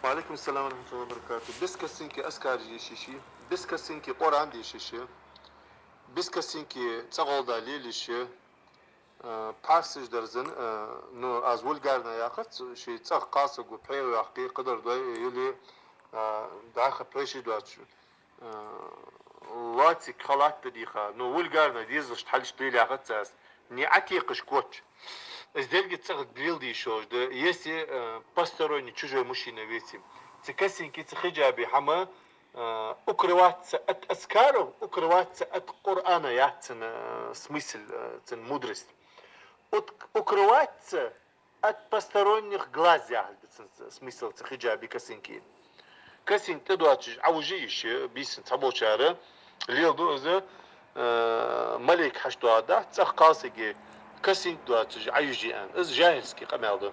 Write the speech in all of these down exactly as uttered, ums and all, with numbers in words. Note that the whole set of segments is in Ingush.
وعليكم السلام ورحمة الله وبركاته. Без косынки азкараш дешаш, без косынки Къуръан дешаш, без косынки цӀагӀа гӀолла лелаш, э, пхьарсаш дар зан, э, ну, аз вульгарно яхац, ший цӀагӀа кхалсаго пхьегӀа йоаккхе, кхыдар дой, или, э, дӀаьха пхьош доацаш, э, лоаца халат тӀадийха, ну, вульгарно дезалашта хьалхашка лела яхац аз, не Ӏотекхаш коча. Из деррига цӀагӀа леладе йиш йолаш да, если, э, посторонний, чужой мужчина веце. Цу косынки, цу хиджаба хӀама, э, укрываться от азкаров, укрываться от Корана яц цун, э, смысл, э, цун мудрость. Ут-, укрываться от посторонних глаз яхилга да цун смысл цу хиджаба, косынки. Косынка тӀадоацаш Ӏовижа йиш я, бийсан цхьаболчар леладу из, э, малейк хьачудоагӀаргдац цӀагӀа кхалсага косынка доацаш Ӏовижа аьнна. Из жахӀильски къамаьл да.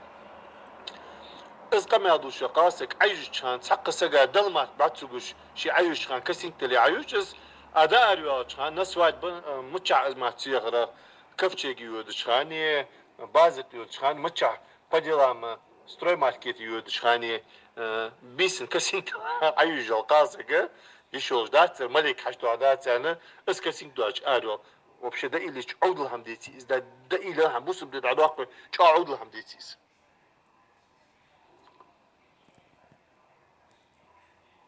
Из къамаьл дувцаш кхалсаг Ӏовижача хана, цхьаккха сага Далла мара бац цугуш, ше Ӏовижача хана косынка тӀа ле Ӏовижа из, а дӀаараваьлча хана, на свадьба, э, мичахьа из мара ца яхар, ковчеге йодача хана, базар тӀа йодача хана, мичахьа по делам строймаркете йодача хана, э, бийсан косынка тӀа Ӏовижал кхалсага йиш йолаш дацар, малейк хьачудоагӀаргдац аьнна, из косынка доацаш араваьл. Вообще, даьллача Ӏовдал хӀама деций из, да, даьлла хӀама, бусалба ди дӀадоаккхе, чӀоагӀа Ӏовдал хӀама деций из.